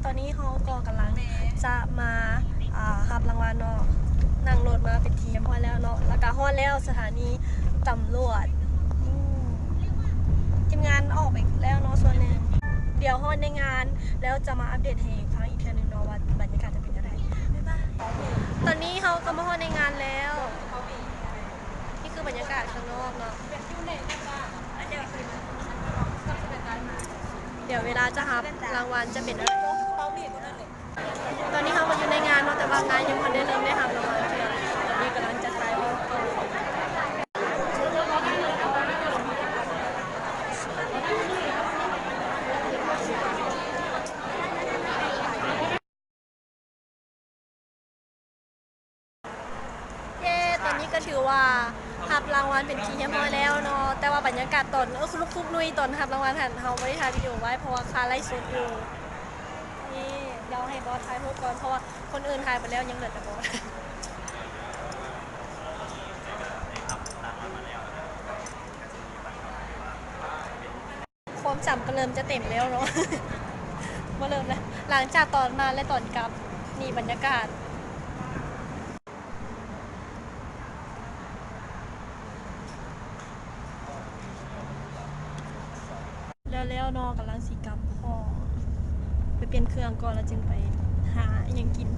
ຕອນນີ້ເຮົາກໍກຳລັງຈະມາ ອ່າ ຮັບລາງວັນເນາະ, ນັ່ງລົດມາເປັນທີ່ຮຽບຮ້ອຍແລ້ວເນາະ ແລ້ວກະຮອດແລ້ວສະຖານີຕຳຫຼວດ. ອືມ ທີມງານອອກໄປແລ້ວເນາະສ່ວນໜຶ່ງ. ດຽວຮອດໃນງານແລ້ວຈະມາອັບເດດໃຫ້ຟັງອີກເທື່ອໜຶ່ງເນາະວ່າບັນຍາກາດຈະເປັນຈັ່ງໃດ. ບາຍບາຍ. ຕອນນີ້ເຮົາກໍມາຮອດໃນງານແລ້ວ. ນີ້ຄືບັນຍາກາດຂ້າງນອກເນາະ. ດຽວເວລາຈະຮັບລາງວັນຈະເປັນແນວໃດ. ຕອນນີ້ເຮົາກໍຢູ່ໃນງານເນາະ, ແຕ່ວ່າງານຍັງບໍ່ໄດ້ເລີ່ມໄດ້ຮັບລາງວັນເທື່ອ. ຕອນນີ້ກຳລັງຈະຖ່າຍຮູບກ່ອນ. ເຢ້ ຕອນນີ້ກໍຖືວ່າຮັບລາງວັນເປັນທີ່ຮຽບຮ້ອຍແລ້ວເນາະ, ແຕ່ວ່າບັນຍາກາດຕອນ ເອີ ຄຸກນຸກຄຸກນຸຍຕອນຮັບລາງວັນຫັ້ນ ເຮົາບໍ່ໄດ້ຖ່າຍວິດີໂອໄວ້ ເພາະວ່າຄາໄລຟ໌ສົດຢູ່. ນີ້ ດຽວໃຫ້ບອສຖ່າຍຮູບກ່ອນ ເພາະວ່າຄົນອື່ນຖ່າຍໄປແລ້ວ ຍັງເຫຼືອແຕ່ບອສ. ຄວາມຈຳກໍເລີ່ມຈະເຕັມແລ້ວເນາະ. ບໍ່ເລີ່ມນະ ຫຼັງຈາກຕອນມາ ແລະ ຕອນກັບ. ນີ້ບັນຍາກາດ. ແລ້ວໆເນາະ ກຳລັງຊິກັບຫ້ອງ ໄປປ່ຽນເຄື່ອງກ່ອນ ແລ້ວຈຶ່ງໄປຫາອີ່ຫຍັງກິນ.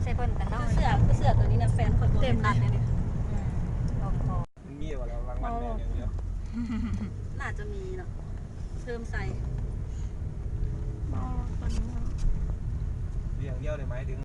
ໃສ່ເພິ່ນກັນເນາະ. ຄືເສື້ອ ຄືເສື້ອໂຕນີ້ນະ ແຟນຂ້ອຍບໍ່ໄດ້ຕັດເດ້. ອືມ ລອງຄອ. ມັນມີບໍ່ລະ ລາງວັນແມ່ນຫຍັງດຽວ? ໜ້າຈະມີເນາະ ເພີ່ມໃສ່. ບໍ່ ຕອນນີ້ເນາະ ເລື່ອງດຽວນີ້ໝາຍເຖິງ